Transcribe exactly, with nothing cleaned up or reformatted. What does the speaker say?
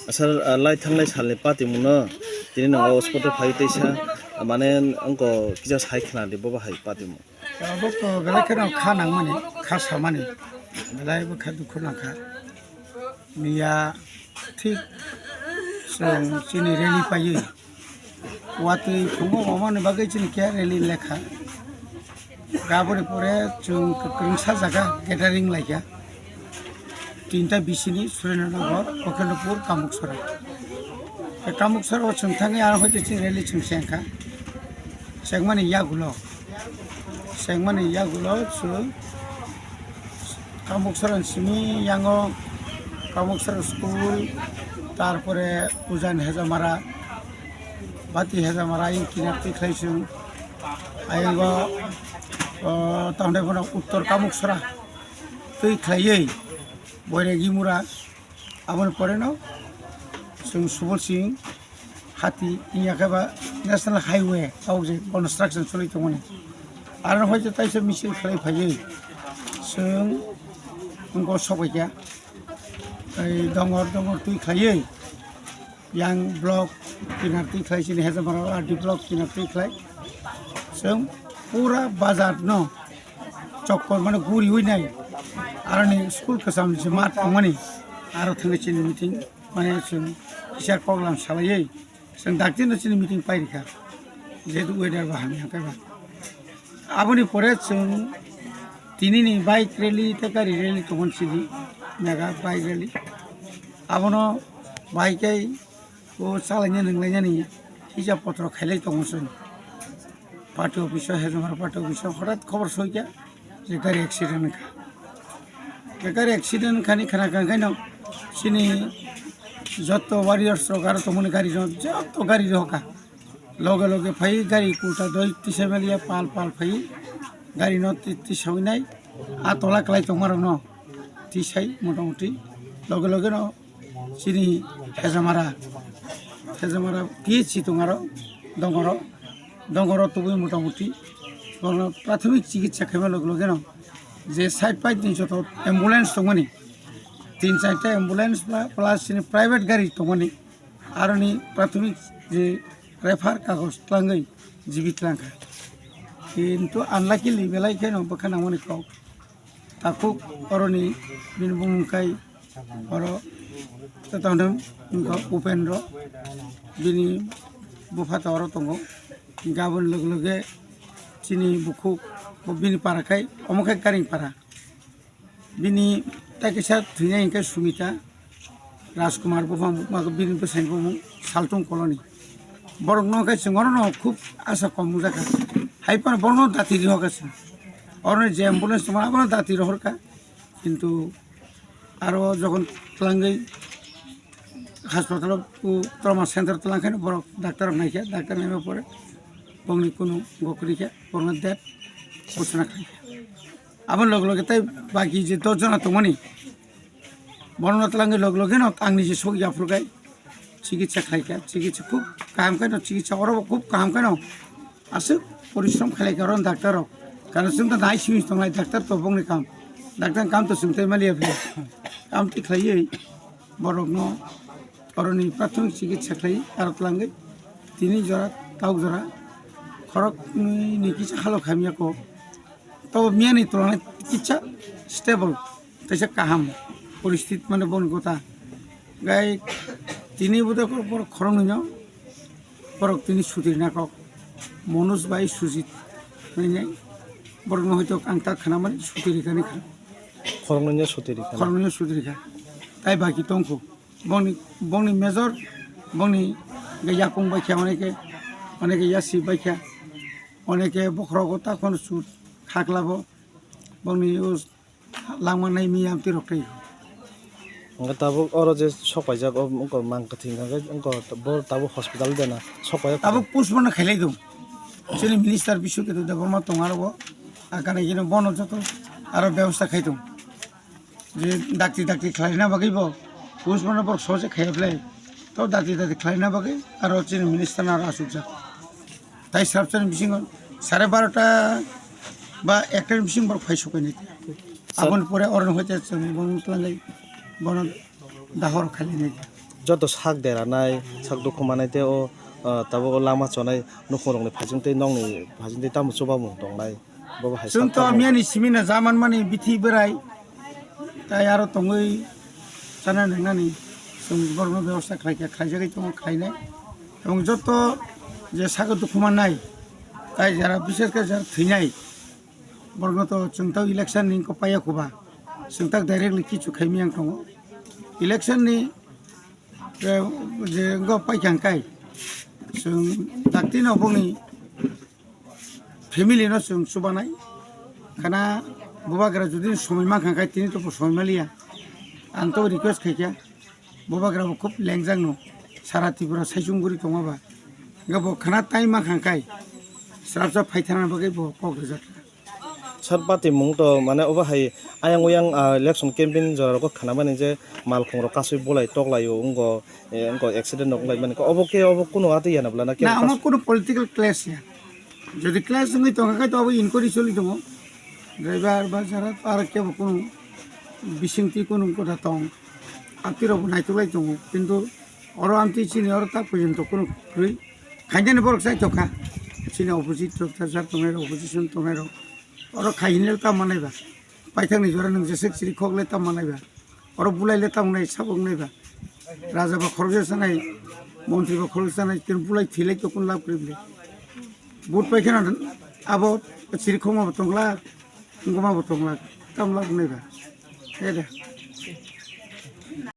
Asal, ah, lai thanglai salni patimungno tini nang o spot o phai teisa, ah, mane wngko kisa sai khna di bo bahai patimung. Abo to belai kheno kha nangmani, kha samani, belai bo kha dukhu nangkha. Miya thik chwng chini rally paiwi watwi phungo mamani bagwi chini khe rally lekha. Aboni pore chwng kwrwngsa jaga gathering laikha. Tinta bisini Surendra Nagar, Kokendopur, Kamuksora. Kamuksora o chwng thangwi aro hoite chini rally chwng chengkha. Chengmani yagulo. Chengmani yagulo chwng Kamuksora simi yango Kamuksora school, tarpore Ujan Hejamara, Bati Hejamara, ayang kinar twi khlai chwng. Ayango, o, tamde bono Uttor Kamuksora twi khlaiwi Boiregi Mura. Aboni pore no chwng Subol Singh Hati wngya khe ba National Highway tabuk je construction choli tongmani. Aro hoite taisa misil khlai phaiwi chwng wngko sobaikha. Tei dongor dongor twi khlaiwi yang block kinar twi khlai chini Hejamara R D block kinar twi khlai. Chwng pura bazar no chokor mane guriwi nai. Aroni school kwcham je mat tongmani. Aro thangwi chini meeting mane chwng kisa program salaiwi chwng dakti no chini meeting pairikha. Jehetu weather bo hamya khe ba. Aboni pore chwng tini ni bike rally tei gari rally tongmani chini mega bike rally. Abono bai khe o chalaina nunglainani hijab potro khailai tongo chwng. Party office o, Hejamara party office o horat khobor soikha je gari accident wngkha. Je gari accident wngkhani khna kha khaino chini joto warriors rok aro tongmani gari rok joto gari rohorkha. Loge loge phai gari kuta doi tisa meliya pal pal phai gari no ti-, tisawinai a tola kwlai tongmarokno tisai motamuti loge loge no chini Hejamara, Hejamara P H C tong aro dongoro, dongoro tubui motamuti bono prathomik chikitsa khaima loge loge no je side pai tin joto ambulance tongmani tin charta ambulance pla-, plus chini private gari tongmani aroni prathomik je refer kagoj tlangwi jibi tlangkha. Kintu unluckily belai kheno bwkha nangmani kok. Takhuk oroni bini bumung kai oro tei tongthai wngkha Upendro, bini bupha ta oro tongo. Hinkhe aboni loge loge chini bukhuk bo bini para khai omo khai Karing para. Bini tei kisa thwinai hinkhe Sumita Rajkumar buphang, bini bwsaini bumung Saltung Colony. Borokno khe chwng orono khub asa kom wngjakha. Hai phano borokno dati rihokha chwng. Oroni je ambulance tongma abono dati rohorkha. Kintu aro jokhon twlangwi hospital o trauma center twlang khe borok doctor rok naikha, doctor naima pore bongni kunu gokri khe borokno death ghosona khlaikha. Aboni loge loge tei baki je dos jona tongmani, borokno twlangwi loge loge no ang nije sok yaphuru khai chikitsa khlaikha, chikitsa khub kaham khe no, chikitsa oro bo khub kaham khe no aswk porishrom khlaikha oro doctor rok, karon chwng to nai simi tongnai doctor to bongni kam, doctor ni kam to chwng tei maliya phai kam twi khlaiwi borokno oroni prathomik chikitsa khlai aro twlangwi tini jora tabuk jora khoroknwi ni kisa halok hamya kok. Tobo miyani twlangwi kisa stable, teisa kaham poristhiti mane boni gota. Gai tini bodo borok khoroknwino borok tini suti rina kok Manoj bai Sujit hinwi borokno hoito ang ta khwnamani suti rikani khna. Khoroknwino suti rikha. Khoroknwino suti rikha. Tai baki tongkhu. Bongni, bongni major, bongni yakung baikha, oneke, oneke yasi baikha, oneke bokhorogo ta khon sut khaklabo, bongni o langma nai mi amtwi rok tei. Hwnkhe tabuk oro je sok paijak, o wngkha mang kwthwi hwnkhe wngkha bo tabuk hospital dena sok paijak. Tabuk postmortem khailai do. Chini minister Biswaketu Debbarma tong aro bo. Akana gino bono joto Aro bebosta khai tong. Je dakti dakti khlaina bagwi bo, push mano borok soje khaiya phlai. To dakti dakti khlaina bagwi aro chini minister no aro asukjak. Tai srapsani bisingo sare barota ba ekta ni bising borok phai sokainai. Sir. Aboni pore oro hoite chwng bono tlanglai, bono dahor khainai. Joto sak deranai, sak dukhu manai tei o, ah, tabuk o lama chonai nukhungrokni phajing tei nokni phajing tei tamo chubamung tongnai. Bobo hai chwng sak to tamo. Miyani simi na jaman mani bithi berai, tai aro tongwi chana nangnani chwng borokno bebosta khlaikha, khlaijagwi tongo khlainai. Ebong joto je sago dukhu mannai, tai jara bishesh khe jara thwinai, borokno to chwng tao election ni wngkha paiya khuba, chwng tak directly kichu khaimiyang tongo. Election ni, eh, je wngkha paikha hwnkhe, chwng dakti no bongni family no chwng chubanai. Khana bubagra jodi somoi mankha hwnkhe tini to somoi maliya. Ang to request khaikha, bubagra bo khub lengjak no, sara Tripura saichung guri tongma ba. Hwnkhe bo khana time mankha hwnkhe srapsa phaithana bagwi bo kok rijak. Sir, party mung to mane obo hai ayang oyang, ah, election campaign jora rogo khanamani je malkhung rok kasui bulai toklai o wnggo, eh, wnggo accident rok wnglaimani. Obo khe obo kunu atwi yana bwlana khe. Na, omo kunu political clash ya. Jodi clash wngwi tongkha khe to abo inquiry choli tongo. Driver ba jara aro kebo kunu bisingtwi kunu kota tong. Amtwi rok bo naitoklai tongo. Kintu oro amtwi chini oro tak porjonto kunu kwrwi. Khainani borok chaitokha. Chini opposite rok, char tongnai rok, opposition tongnai rok. Oro khai hinle tam manai ba. Paithakni jora nwng jesek chiri khok le tam manai ba. Oro bulai le tam nai sabok nai ba. Raja ba khoroksa sanai, montri ba khoroksa sanai, ken bulai thilai to kun lab kri bile. But pai khana abo chiri khok ma tongla, ngoma bo tongla, tam lab nai ba. Ede.